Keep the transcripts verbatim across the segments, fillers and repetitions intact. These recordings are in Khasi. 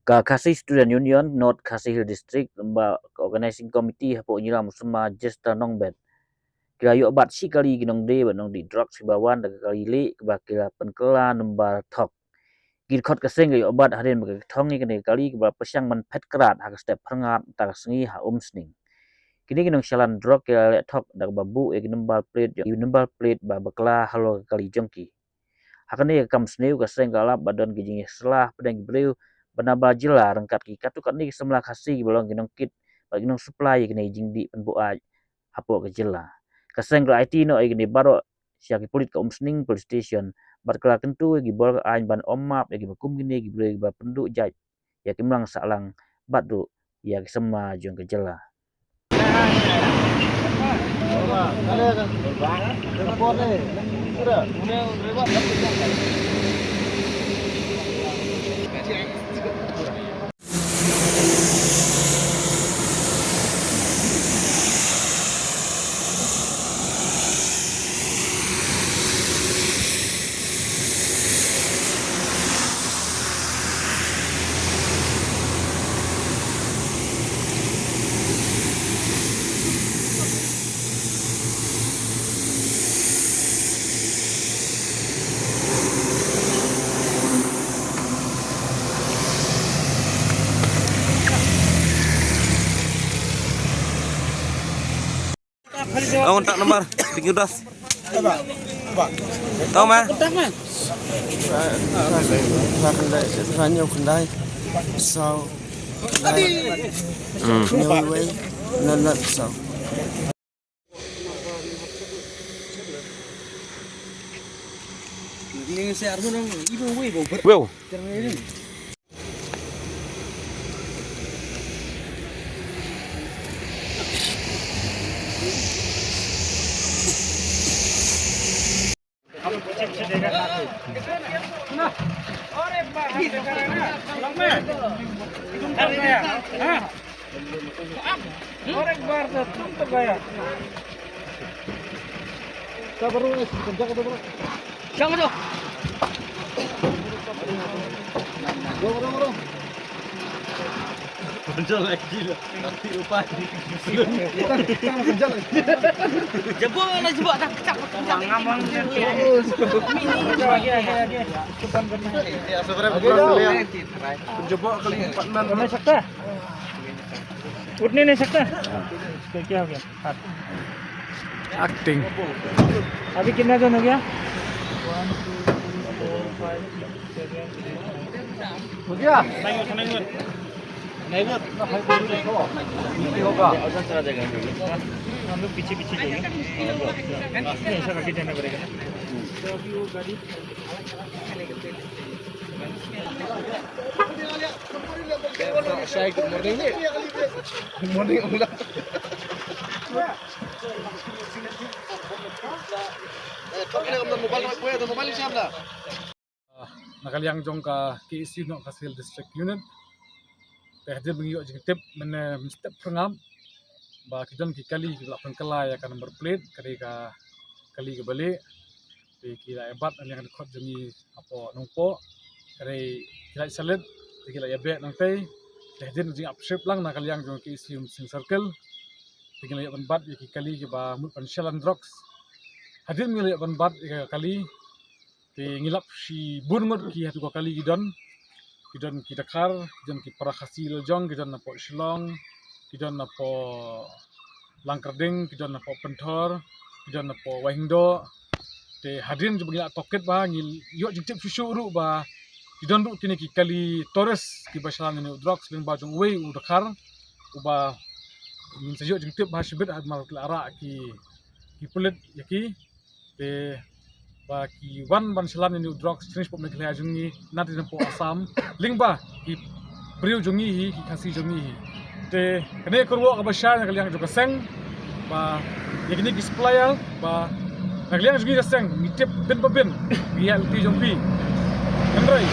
Ka Khasi Student Union North Khasi Hills District, lem bad ka Organizing Committee hapoh Nyilam u Samla Jester Nongbet, ki la ïoh bat shi kali ki nongdie bad nongdih drugs kiba wan da ka kali lieh kaba ki la pynkylla number thok. Ki dkhot ka seng ki la ïoh bat hadien ba ki thong ïa kane ka kali kaba la pyrshang ban phet krad ha ka step phyrngab mynta ka sngi ha Umsning. Kine ki nongshakri drugs ki la leh thok da kaba buh ïa ki number plate, ïa ki number plate ba bakla halor ka kali jong ki. Ha kane ka kam sniew ka seng ka la lap ba don ki jingïasylla hapdeng ki briew ba na baroh jylla ryngkat ki katto katne ki samla Khasi kiba long ki nongkit bad ki nongsupply ïa kine ki jingdih pynbuaid hapoh ka jylla. Ka seng ka la aiti noh ïa kine baroh sha ki pulit ka Umsning Police Station bad ka la kyntu ïa ki bor ka aiñ ban ym map ïa kiba kum kine ki briew kiba pynduh jait ïa ki imlang sahlang bad ruh ïa ki samla jong ka jylla. Ong tak nomor, tinggi udah. Tahu mah? Ranyau kendai. Sau. Hmm. Nyawai. Nanat sau. Wow. और एक बार तो तुम तो गया। Jebol na jebol dah kecak. Jebol kali empat enam. Kena sakta. Utne ne sakta. Kya kya ho gaya? Acting. अभी कितना जन हो गया? हो गया? नहीं, उतना ही हुआ। नहीं, उतना ही हुआ। नहीं होगा। हम लोग पीछे, पीछे जाएंगे। नहीं, ऐसा करके जाना पड़ेगा ना। Good morning. Na ka liang jong ka K S U North Khasi Hills District Unit. Te hadien ba ngi ïoh jingtip mynne mynstep phyrngab ba ki don ki kali kiba la pynkylla ïa ka number plate, ka dei ka kali kaba lieh. Te ki la ïa bat na liang ka dkhot jong ngi hapoh Nongpoh. Ka dei ki la ïa salit, te ki la ïa beh nangtei. Te hadien jingïap ship lang na ka liang jong ka K S U Umsning Circle, te ngi la ïoh ban bat ïa ki kali kiba mut ban shalan drugs. Hadien ngi la ïoh ban bat ïa ka kali, te ngi lap shibun ngut ki hato ka kali ki don. Ki don ki Dkhar, ki don ki para Khasi lajong, ki don napoh Shillong, ki don napoh Langkyrding, ki don napoh Pynthor, ki don napoh Waihingdoh. Te hadien jong ba ngi la tohkit bha, ngi ïoh jingtip shuh shuh ruh ba ki don ruh kine ki kali tourist kiba shalan ïa une u drugs lyngba jong uwei u Dkhar, uba ngin sa ïoh jingtip bha shibit ha namar ki la rah ki, ki pulit ïa ki. Te ba ki wan ban shalan ïa une u drugs sha shnong Meghalaya jong ngi, na dei napoh Assam, lyngba ki briew jong ngi hi, ki Khasi jong ngi hi. Te kane ka kyrwoh kaba shai na ka liang jong ka seng, ba ïa kine ki supplier, ba na ka liang jong ngi ka seng ngi tip bin pa bin ïa ka lynti jong phi. Hynrei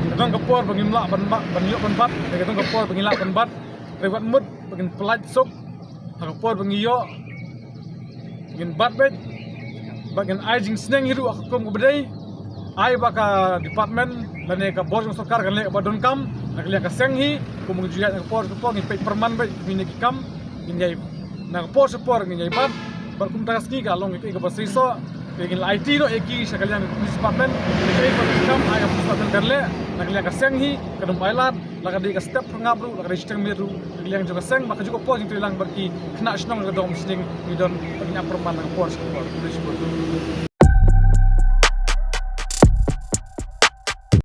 ka don ka por ba ngim lah ban bat, ban ïoh ban bat, ka don ka por ba ngim lah ban bat. Hynrei wat mut ba ngin pyllait suk ha ka por ba ngi ïoh, ngin bat beit. Ngin ai jingsneng hi ruh ha ka kum kaba dei, ai ba ka department lane ka bor jong sorkar kan leh kaba donkam na ka liang ka seng hi. Kum ngi ju ïaid na ka por ka por ngi peit pyrman beit kumne ki kam, ngin ïai na ka por sha por ngin ïai bat. Bad kumta ka sngi ka long ïa kaei kaba seisoh, te ngin la aiti noh ïa ki sha ka liang ka police department, ïa kaei kaba donkam ai ka police department kan leh na ka liang ka seng hi. Ka dum ailad, la ka dei ka step pyrngap ruh, la ka dei shiteng miet ruh, na ka liang jong ka seng, ba kajuh ka por jingtrei lang bad ki khynnah shnong, ka dong shnong ngi don ba ngin ap pyrman na ka por sha ka por. Khublei shibun.